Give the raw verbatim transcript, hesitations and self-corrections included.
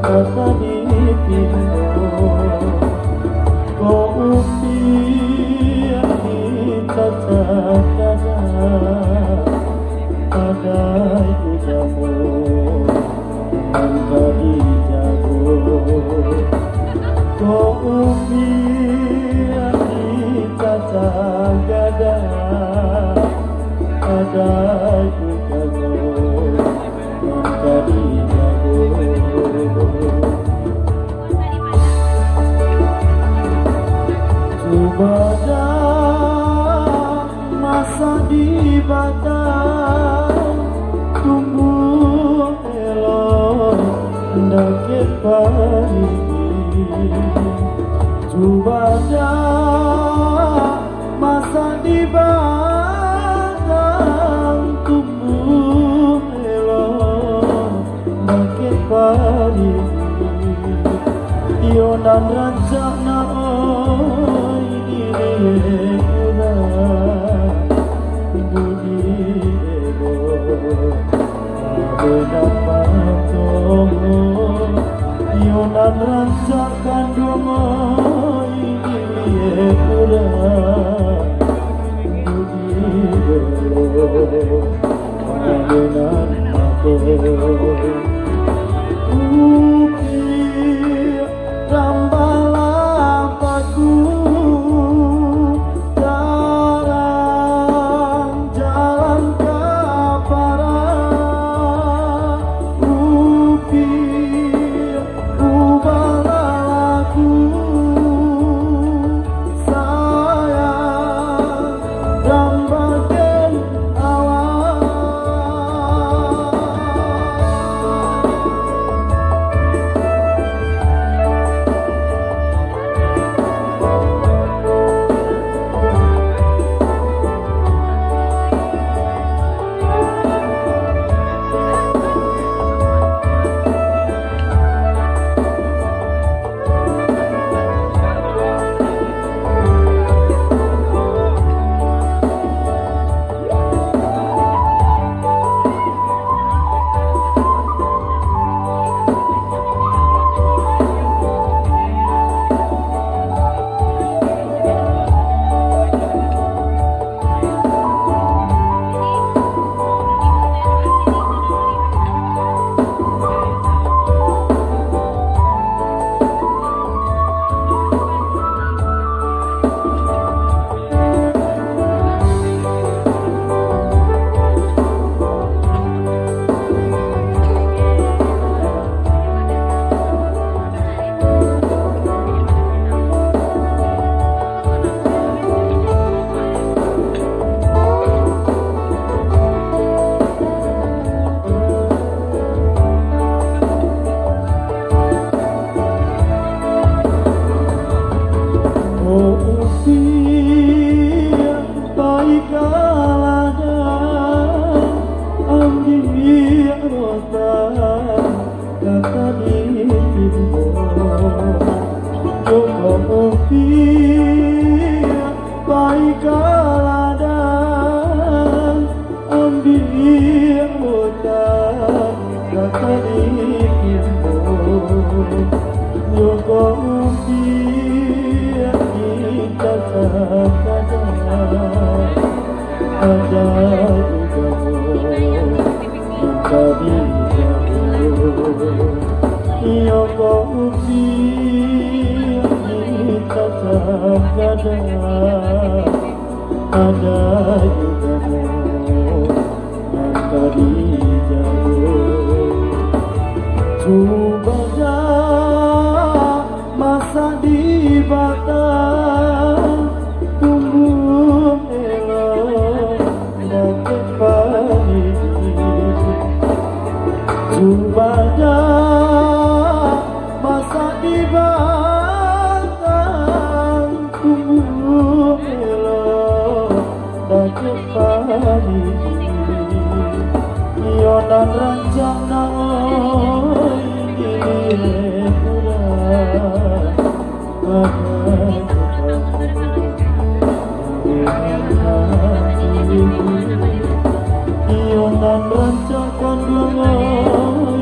Kata dipinto, ko upiak dicacah gadang, adai ugamo nan ka dijago. Ko upiak dicacah gadang, adai ugamo nan ka dijago. Cubadak masak di batang, tumbuah elok dakek parigi. Cubadak masak di batang, tumbuah elok dakek parigi. Iyo nan rancak nak oi diliek urang, budi elok. Ado nan matoho, iyo nan rancak kanduang oi diliek urang, budi elok. Ado nan matoho, upiak rambala paku, tarang jalan ka parak, upiak ubah lalaku, sayang dan baden awak. Upiak pai ka ladang, ambiak rotan, kata ditimbun. Joko upiak pai ka ladang, ambiak rotan, kata ditimbun. Joko upiak dicacah gadang, adai ugamo nan ka dijago. Iyo ko upiak dicacah gadang, adai ugamo nan ka dijago. Cubadak masak di batang, tumbuah elok dakek parigi. Cubadak masak di batang, tumbuah elok dakek parigi. Iyo nan rancak nak oi diliek urang, iyo nan rancak kanduang oi